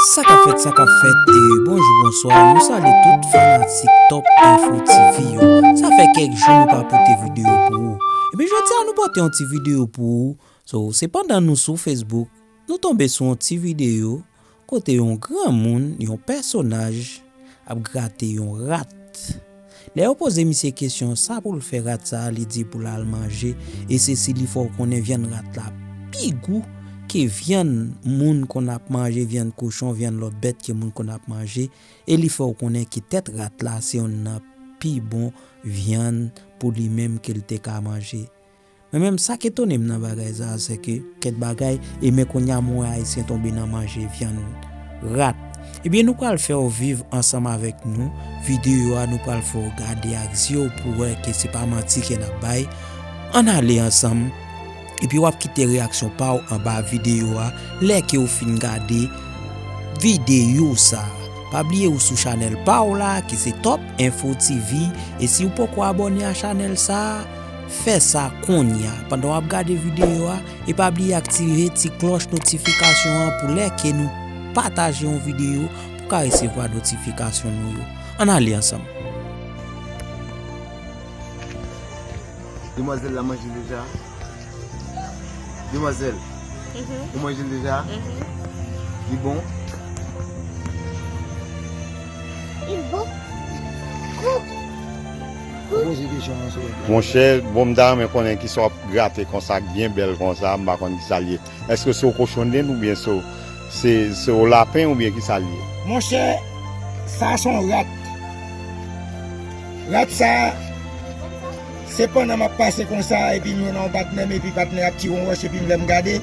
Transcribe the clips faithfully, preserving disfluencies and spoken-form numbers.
Sa k ap fèt, sa k ap fèt, e bonjou, bonswa, nou salye tout fanatik Top Info T V yo. Sa fè kèk jou nou pa pote videyo pou ou. Epi jodi a nou pote yon ti videyo pou ou. So, se pandan nou sou Facebook, nou tonbe sou yon ti videyo kote yon granmoun, yon pèsonaj, ap grate yon rat. Lè yo poze misye kesyon sa pou l fè rat sa a, li di pou l al manje, e se si li fè w konnen vyann rat la pi gou ke vyann moun konn ap manje, vyann kochon, vyann lòt bèt ke moun konn ap manje, e li fè w konnen ke tèt rat la se yonn nan pi bon vyann pou li menm ke l te ka manje. Mwen menm, sa k etone m nan bagay sa a, se ke kèk bagay, e men kounye a m wè Ayisyen tonbe nan manje vyann rat. Ebyen, nou pral fè w viv ansanm avèk nou videyo a, nou pral fè w gade ak zye w pou w wè ke se pa manti ke n ap bay. Ann ale ansanm, epi w ap kite reyaksyon pa w anba videyo a lè ke w fin gade videyo sa a. Pa bliye ou sou chanèl pa w la, ki se Top Info T V, e si w poko abòne a chanèl sa a, fè sa kounye a. Pandan w ap gade videyo a, e pa bliye aktive ti klòch notifikasyon an pou lè ke nou pataje yon videyo, pou w ka resevwa notifikasyon nou yo. Ann ale ansanm. Demwazèl la manje deja. Demwazèl, ou manje l deja? Li bon? Li bon. Ou poze kesyon an sou rat la. Monchè, bon, m ta renmen konnen kisa w ap grate konsa, k byen bèl konsa, m pa konn kisa l ye. Èske se yon kochonn oubyen se, se, se yon lapen oubyen kisa l ye? Monchè, sa se yon rat. Rat sa, se pandan m ap pase konsa, epi m jwenn yon patnè m, epi patnè ap tire yon wòch, epi m lè m gade.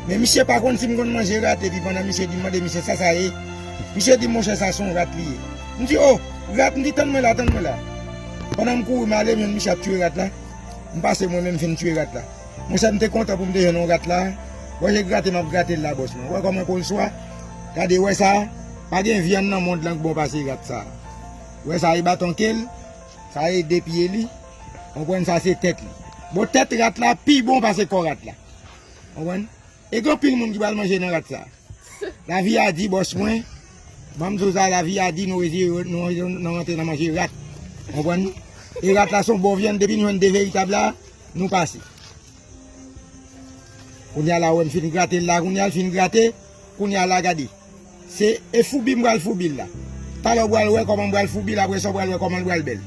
Men misye pa konn si m konn manje rat, epi pandan misye di, m mande misye sa sa ye. Misye di, monchè, sa se yon rat li ye. M di, o, rat, m di, tann mwen la, tann mwen la. Pandan m kouri, m ale, m jwenn misye ap tiye rat la. M pase mwen menm, m fin tiye rat la. Monchè, m te kontan pou m te jwenn yon rat la. Wè, je grate m ap grate l la, bòs mwen. Wè kòman ke l swa. Gade, wè sa. Pa gen vyann nan mond lan k bon pase rat sa. Wè sa, e baton ke l. Sa e de pye li. Konprann, sa se tèt li. Bon, tèt rat la pi bon pase kò rat la. Konprann? E gen anpil moun ki pral manje nan rat sa. Lavi a di, bòs mwen. Ban m di w sa, lavi a di, nou rezi, nou, nou, nou rantre nan manje rat. Konprann? E rat la se yon bon vyann, depi nou jwenn de veritab la, nou pase. Kounye a la, wè m fin grate l la, kounye a l fin grate, kounye a la, gade. Se, e foubi m pral foubi l la. Talè w pral wè kòman m pral foubi l, apre sa w pral wè kòman l pral bèl.